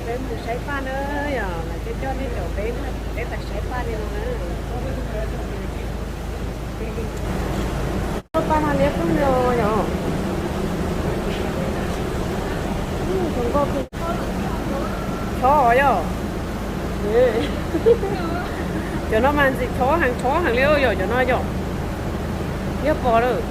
Peb mus saib paj na, yog lawv coj coj nej caum peb, peb pais saib paj li no na. Paj no liab kawg li os yom. Chob yom. Cov no mas ntxim chob heev, chob heev li yom, cov no yom. Yog pom lawm.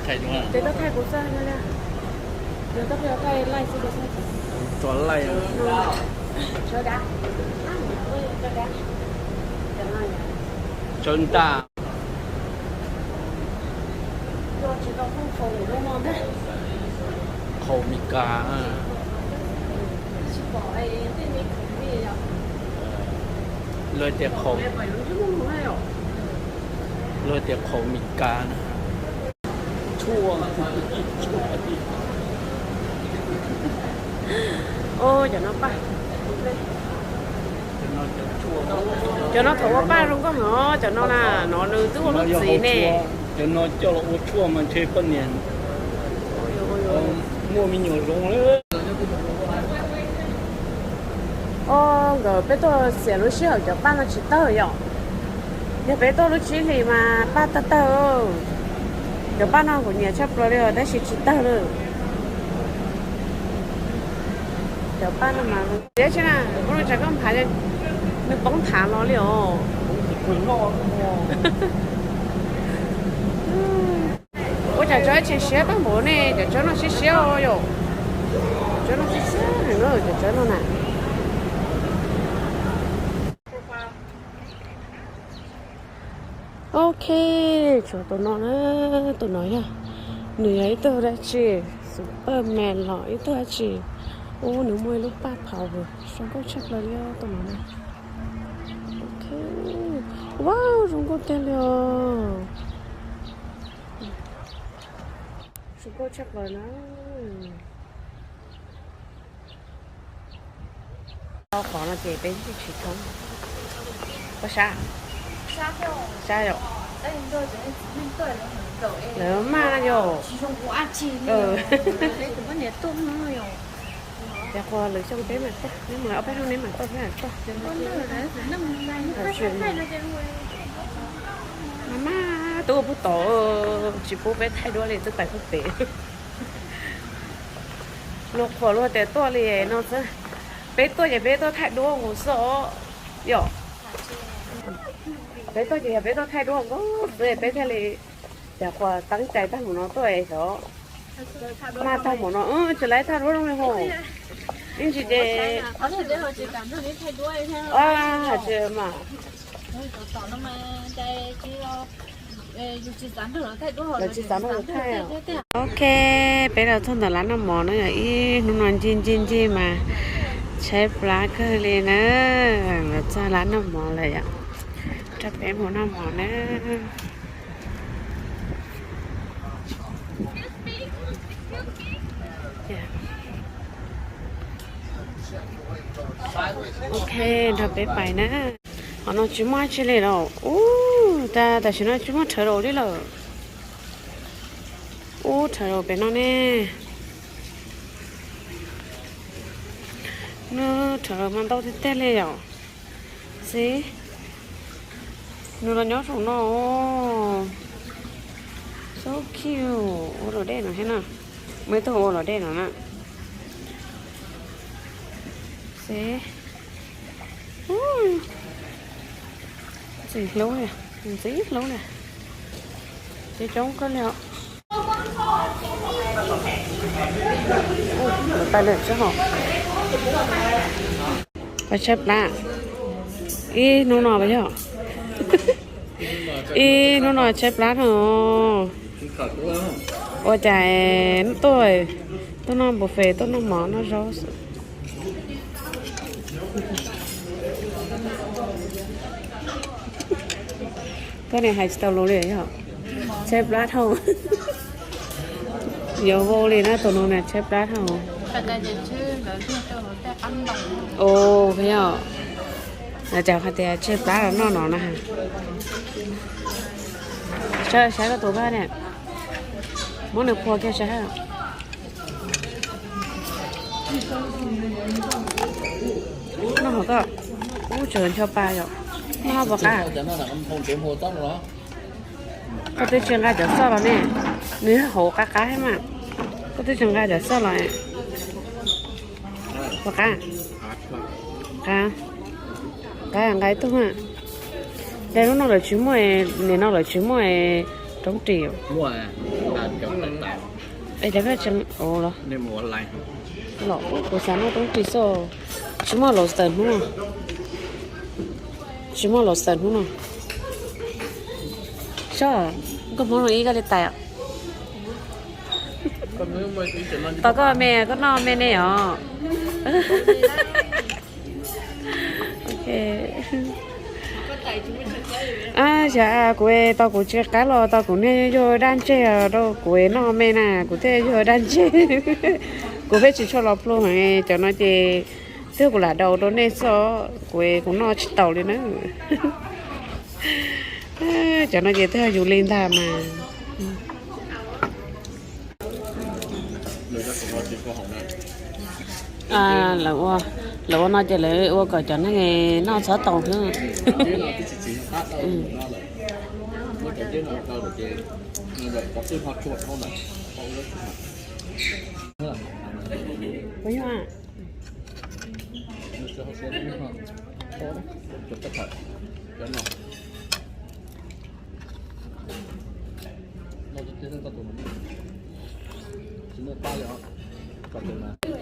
Ces koj thaij kuv xwb no. Nws koj thaij laij xwb kuv xwb. Tso laij. Tsawb ntaj. Qhaus Mes Kas. Lawv tias qhaus, lawv tias qhaus Mes Kas na. Tshuaj. Cov no paj. Cov no thaum ua paj zoo nkauj heev, cov no na, no nws twb ua lub txiv ne. Cov no coj los ua tshuaj mas ntshe poj niam muaj me nyuam zoo lawm. O, nkawd peb tuaj xiam lub sij hawm cov paj no tsis tawg yom. Yog peb tuaj lub tsib hlis mas paj tawg tawg. Cov paj no kuv nyiam tshaj plaws li os, tab sis tsis tawg li. Cov paj no mas, tiab tsi na, koj tsa koj nphav, nws poob thav los li os. Ua cas tsawb tsis siab tag npaum ne, cov tsawb no siab siab yom. Tsawb no siab siab heev na, cov tsawb no na. Ok, tshuav tus no na, tus no yog, nws yog ib tug dab tsi, Superman los ib tug dab tsi. Ub, nws muaj ib lub paj phau zoo nkauj tshaj plaws li tus no na. Ok, wow, zoo nkauj tiag li os. Zoo nkauj tshaj plaws na. Tau qhov no ces peb yeej tsis thoob. Koj sab? Sab yom. Lawv maj yom. Ces qhov lwm xyoo peb mam tuaj, neb mus ob peb hnub neb mam tuaj, peb mam tuaj. Mas mas twb ua pug tod, tsis pub peb thaij duab li, twb pais pug pem. Luag qhuas luag tias tuaj li no xwb, peb tuaj ces peb tuaj thaij duab nkaus xwb os. Yom, peb tuaj ces yog peb tuaj thaij duab nkaus xwb peb thiaj li, cas qhuas teeb cai tag mus no tuaj xyov. Maj tag mus no tsis laib thaij duab zoo li hos. Ib ntsis ces, tsis mas, lawv tsis xav nrog lawv thaij. Ok, peb los txog ntawm lab noj mov na, yog ib hnub no ncig ncig ncig mas tshaib plab kawg li na. Los txog lab noj mov lawm yom, rau peb mus noj mov na. Ok, nrog peb pais na. Qhov no tsis muaj dab tsi li lawm. Ub, tas tam sim no tsis muaj rhawv daus li lawm. Ub, rhawv daus pem no ne. Nws rhawv daus mas ntau tiag tiag li yom. Xib, nws los nyob saum no. So cute, ua luam dej no thiab na. Muaj ib tug ua luam dej no na. Xib, ntxim hlub li, ntxim hlub li. Coob coob kawg li os. Ua tas lawm sib hos. Koj tshaib plab ib hnub no pas yog? Ib hnub no tshaib plab no. Ua cas tuaj, tuaj noj buffet, tuaj noj mov noj zaub xwb. Koj niam hais tsis tau lus li yog? Tshaib plab dhau. Yuav vau li na, tus no na tshaib plab dhau. Ua, yog, cas hais tias tseg plab los noj no na. Saib, saib koj tus paj ne, muab nws phua kiag saib. Noj hauv koj, ub, tseem ncho pa yom. Noj puas qab? Koj twb tsis nqa cov xoj los ne, nws hauv qab qab thiab mas. Koj twb tsis nqa cov xoj los puas qab? Qab, qab nqa ib tug na. Nqa lub no lawv tsis muaj, nim no lawv tsis muaj roob ris. Es cov koj tseem ua los? Los kuv xav noj roob ris xwb. Tsis muaj lobster hnub no. Tsis muaj lobster hnub no. Sob, koj hmoob zoo ib koj li tais. Tos koj me, koj noj me ne os. Xyov kuv tau kuv tsis qab los tau kuv niag yug daj ntseg rau kuv noj me na, kuv thiaj yug daj ntseg. Kuv pheej tsis tshua los plhu heev, cov no ces twb kuv lam daus rau nej xwb, kuv, kuv noj tsis taus li na. Cov no ces twb yog yus li ntag mas. Lawv ua, lawv ua no ces lawv ua kom cov neeg noj txhob tau xwb.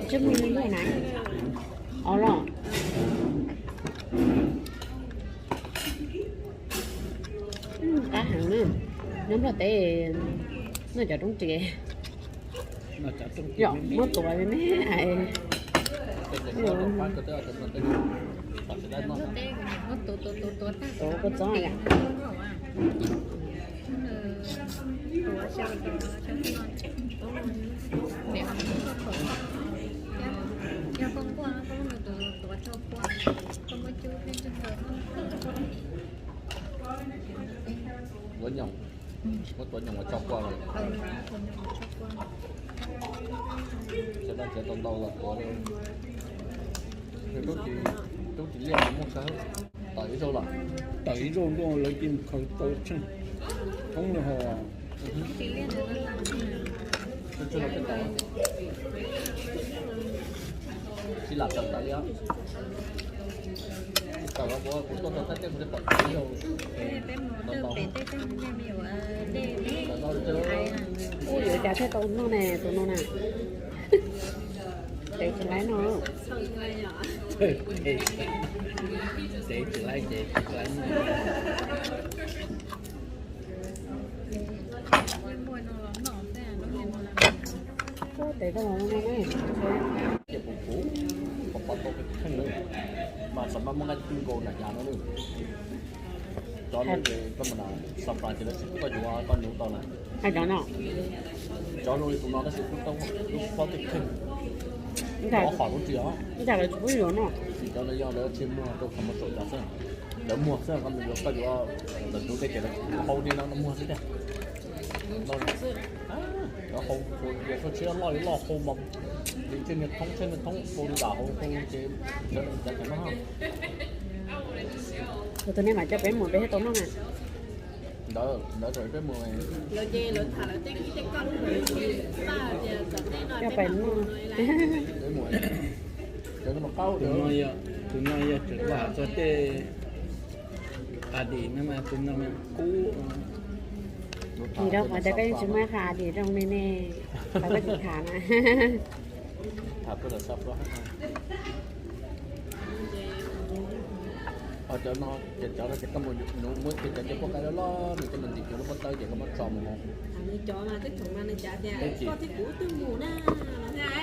Tsis muaj li na. Os los. Qab heev na. Nyob Nplog teb noj cov roob ris. Yom, muab tuav li ne. Tuav kua txob yom. Ua nyoos, muab tuav nyoos ua tso kua los. Cov no cov tau ntau los tuav li. Roob ris liaj no muaj kawg. Tawm ib zaug los? Tawm ib zaug ntuj lawv cia mus khaws tau tsheej thoob li hos. Tsis lam tawm tawm li os. Tawm los kuv tuaj tau tab tej kuv twb pom ib zaug. Ub, yuav cas thiaj tau noj ne, tus no na. Tsev tsis laib no. Tsev tsis laib, tsev tsis laib. Tes tau no ne. Ces kuv kuv pom pom tau kheej na, mas xam maj muaj nqaij twg nkaus nam yav no na. Cov no ces koj mus na, xam pas ces lawv tsis pub koj yuav, koj nuv tau na. Cov zoo li tus no tab sis kuj tau lub pob kheej, lub hom lub tsis os. Cov no yog lawv tsis muag rau qhov muag saum cov xwb. Lawv muag xwb, koj mus yuav, koj yuav lawv nuv tej ces lawv hau li no muag xwb tiag. Lawv hau, yog tshuaj tshiab loj li loj hau mas li tsheej niag thoob tsheej niag thoob hau li nram hauv hau ces cov no. Tus nej mam coj peb mus peb thiaj tau noj na. Ntawd, ntawd tau peb mus. Coj peb mus. Tus no yog, tus no yog tseem vam txog tej Adim no mas, tus no mas kub. Vim rau qhov tias koj yeej tsis muaj ib qho Adim zoo li ne, qhov koj tsis tham na. Tham peb los sab plaub. Cov no ces cov no ces koj mus nuv muab kiag cov ncej puab qaib loj loj, nws coj mus ntim cov lub pob tawb ces koj muab tso mus.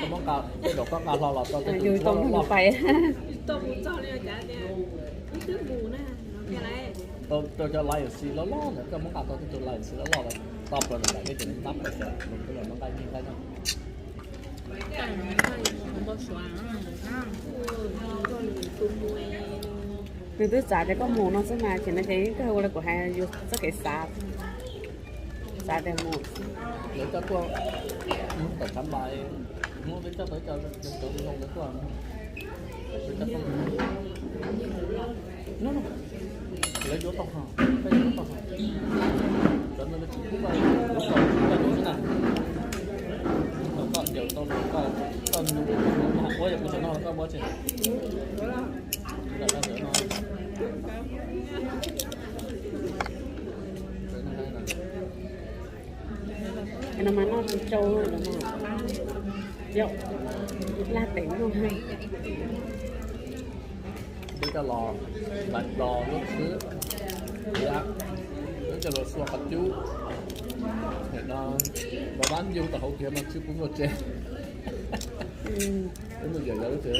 Koj muab nqa, tej zaum koj nqa hlo los rau tej tus tshuab loj loj. Rau cov lion si loj loj ntawd, koj muab nqa tau tej tus lion si loj loj los tso plaws nram dej ces nws tab plaws xwb, nws muab nqa ib nqaij noj. Nws twb xav tias koj mus no xwb mas, ces no ces koj ua li kuv hais, yus txoj kev xav, xav tias mus. Lawv coj tuaj, mus tom tshav npais, hnub peb coj tau ib co zoo zoo lawv tuaj, lawv coj tuaj, lawv yuav tau hos, peb yuav tau hos. Cov no tsis pub koj, koj yuav xwb na. Koj ncaws tau, koj, koj ncaws, koj ua yog kuv tseem noj los koj muab tsis. Koj no mas noj tsis tsau no, yog laj pem noj. Peb coj los, los lub tshwb, peb coj los xua qhov cub. Nim no los dab ncu tom hauv kiag mas tsis pub muaj tsev. Peb mus yawm yawm lub tsev.